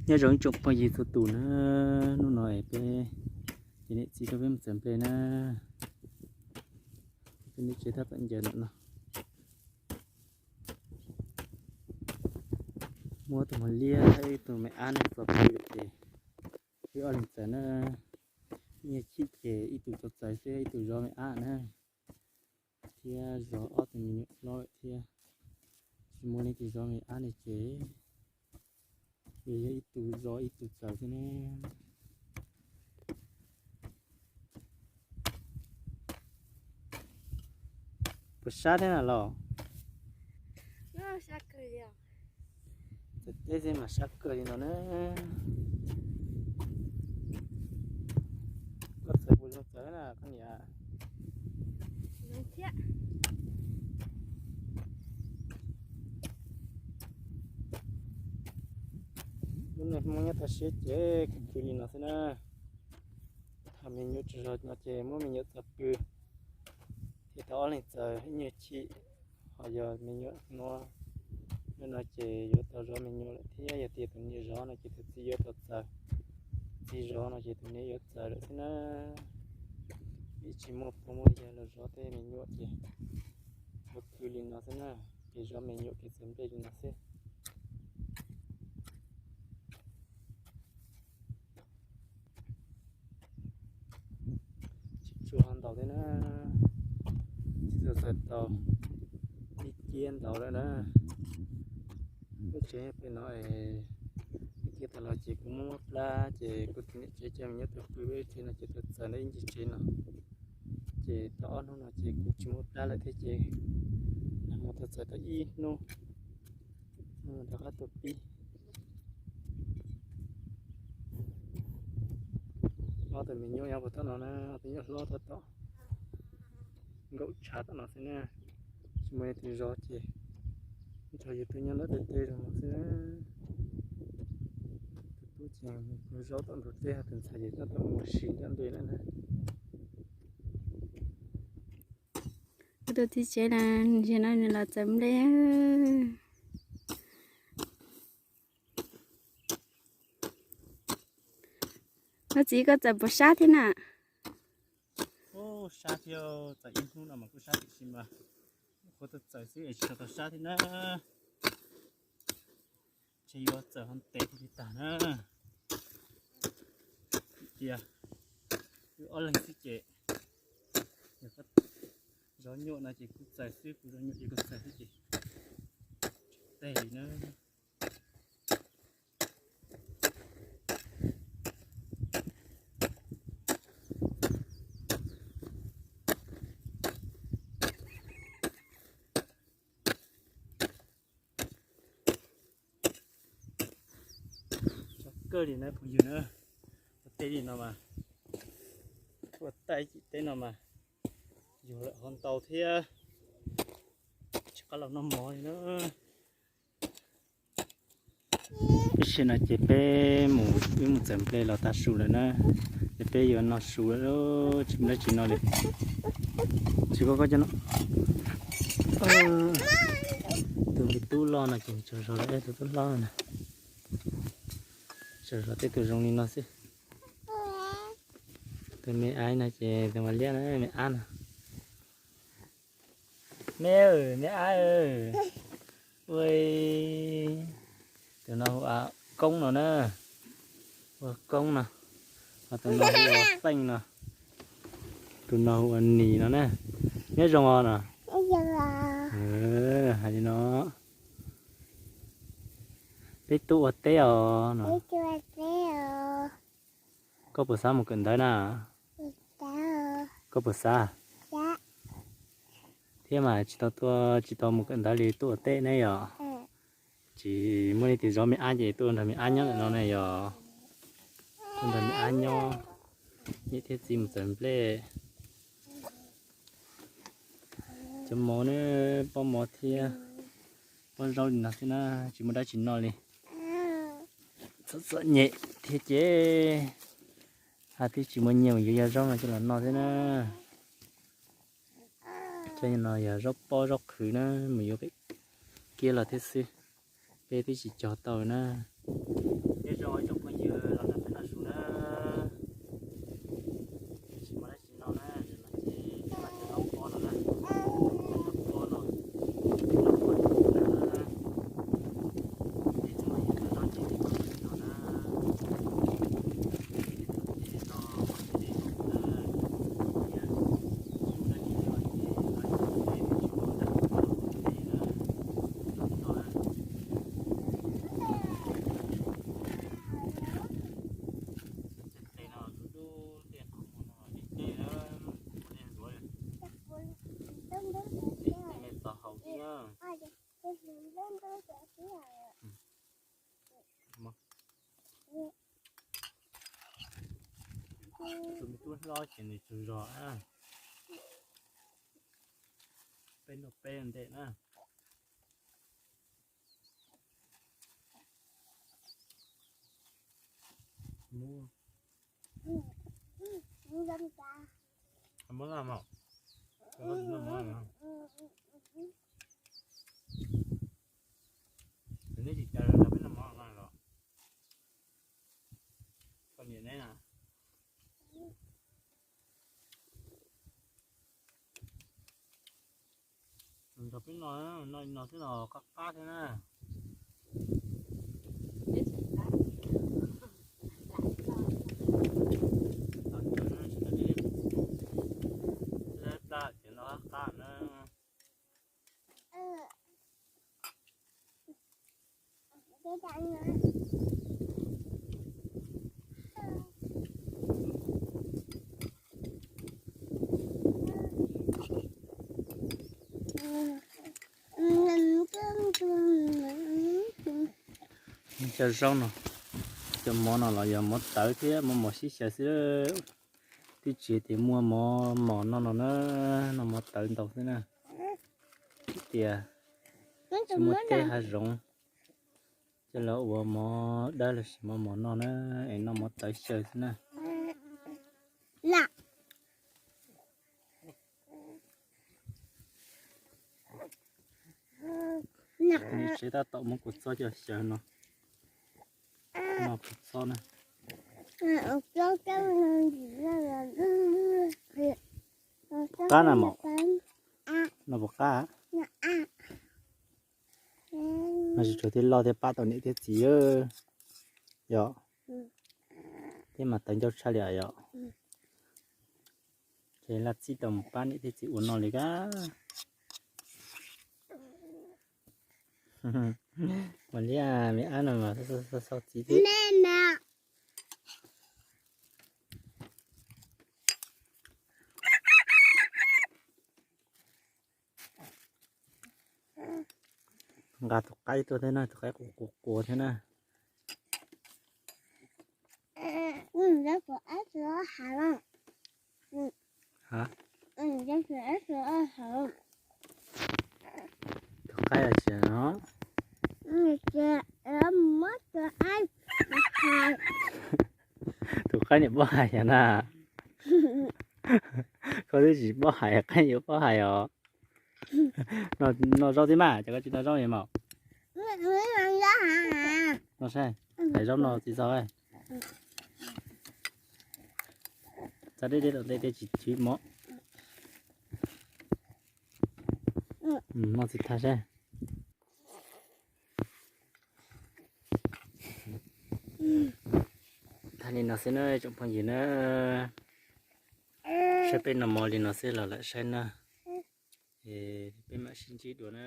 Nyob zoo ib tsoom phooj ywg txhua tus na, hnub no es peb ces niam txiv rau peb mus txawv nplej na. Peb niam tsev thaj pam ncaws no no, muab tus mos liab thiab ib tug me ab no txo pw ces peb ob leeg txawv na. Ib nyuag chim ces ib tug tau txawv xwb, ib tug zov me ab na, thiab zov ob tug me nyuam hlob lawm thiab. Tsis muaj leej twg zov me ab li ces yog ib tug zov ib tug txawv xwb ne. Puas sab thiab na los? Txawm teb xwb mas sab kawg li no na. Koj txawv puas zoo txawv na koj niam? Lub neej Hmoob nyob toj siab ces khwv khwv li no xwb na. Thaum me nyuam tsaug zog no ces muab me nyuam txo pw, thiaj tau ob leeg txawv ib nyuag chim. Ho yog me nyuam hnub no ces yuav tau zov me nyuam lawm thiab, yog tias tus niam zov no ces tus txiv yuav tau txawv, txiv zov no ces tus niam yuav txawv lawm xwb na. Vim tsis muaj pog muaj yawg los zov tej me nyuam ces khwv khwv li no xwb na, kev zov me nyuam kev txawv nplej li no xwb. Tsis tshua ho ntaus thiab na, tsis txawj txawj tau ib ciab ntaus lawm na. Lub tsev pem no es ib ciab tas los ces kuv muab plab ces kuv tus niam tsev coj me nyuam tuaj pw ib tsev no ces tuaj txawv ntawm ib ncig tsev no. Ces tau ob hnub no ces kuv tsis muab plab lawm thiab ces nag hmo tuaj txawv tau ib hnub, rov qab tuaj pib. Ob tug me nyuam nyob puag tom no na, ob tug nyuam hlob tab tom nkaum tshav tom no xwb na. Tsis muaj leej twg zov ces nrog yus tub nyob nram tej teb zoo no xwb na. Tus tub ces mus zaub tom ntug teb, tus ntxhais ces tab tom mus sim nram ntej lawm na. Kuv tus txiv tsev na, nim no nws los txawv nplej. Koj txiv, koj txawv puas sab thiab na? Sab thiab, txawv ib hnub no mas kuj sab tiam sis mas qhuav tuaj txawv xwb es tsis tau sab thiab na. Ntshe yuav txawv ho ntev thiaj li tag na. Tias wb ob leeg xwb ces, yog koj zov nyuam no ces kuv txawv xwb, kuv zov nyuam ces kuv txawv xwb ces tsis teg li na. Tsaug kawg li na phooj ywg na, ua teb li no mas, ua teb cim teb no mas, yug lawm ho ntau thiab, tsis qab los noj mov li na. Ib sim no ces peb mus, wb mus txawm nplej los tag su lawm na, ces peb yuav noj su lawm, tsis muaj dab tsi noj li. Tsis koj koj coj no. Tus me tub loj no ces tsaug zog lawm, tus tub hlob na, tsaug zog tej tus zoo li no xwb. Tus me ab no ces tus mas liab na, me ab no. Me, me ab, ua, tus no hu ua Koob no na, ua Koob no, ho tus no hu ua Peej no, tus no hu ua Nis no na. Nyob zoo os no. Hais li no, peb tuaj ua teb os no. Koj puas xav mus kawm ntawv na? Koj puas xav? Thiab mas tsis tau tuaj, tsis tau mus kawm ntawv li tuaj ua teb ne yom? Tsis muaj leej twg zov me ab ces tuaj nrog me ab nyob lawm no ne yom? Tuaj nrog me ab nyob, niam thiab txiv mus txawm nplej. Cov mov ne, pob mov thiab pob zaub li no xwb na, tsis muaj dab tsi noj li. Txom txom nyem thiab ces, hais tias tsis muaj nyiaj mus yuav yog zaub no coj los noj thiab na. Cov no yog zaub pob zaub qhwv na, mus yuav pem kiab los thiab xwb, peb twb tsis cog tau na. Nyob zoo Tus me tub hlob ces nws tsaug zog na. Peb nrog peb ntej na. Muab, muab noj mog. Neb tsis cas los peb noj mov no los. Koj niam neb na. Nrog peb noj, noj li no xwb los qab qab thiab na. Plab ces noj qab qab na. Cov zaub no, cov mov no los yog mov tawv thiab mov mov sib xyaw xwb. Twb tsis tias muaj mov mov noj no na, noj mov tawv ntau xwb na. Tias tsis muaj teb hav zoov, coj los ua mov dawb los sis mov mov noj na, es noj mov tawv xyaw xwb na. Tsev tab tom muab kua txob coj xyaw no, noj kua txob na. Qab na mog, noj puas qab? No tsis tshua thiaj loj thiaj pab tau niam thiab txiv yom. Thiab mas tawv ncauj tshaj li yom. Ces laj txib tau mus pab niam thiab txiv ua noj li kab. Ua liaj me ab no mas xauj txiv thiab. Nqa tus qaib tuaj thiab na, tus qaib qus qus qus thiab na. Tus qaib tsis no. Tus qaib niam paub hais yog na. Koj twb tsis paub hais, qaib yuav paub hais os. Noj zaub tib mas, cas koj tsis noj zaub li mas. Noj saib, hais zaub no txiv txog. Txog deb deb tom ntej tej tsis tsis mov. Noj txiv tag saib. Tag li no xwb na tsoom phooj ywg na. Saib peb noj mov li no xwb los lam saib na. Es peb mam sib ntsib dua na.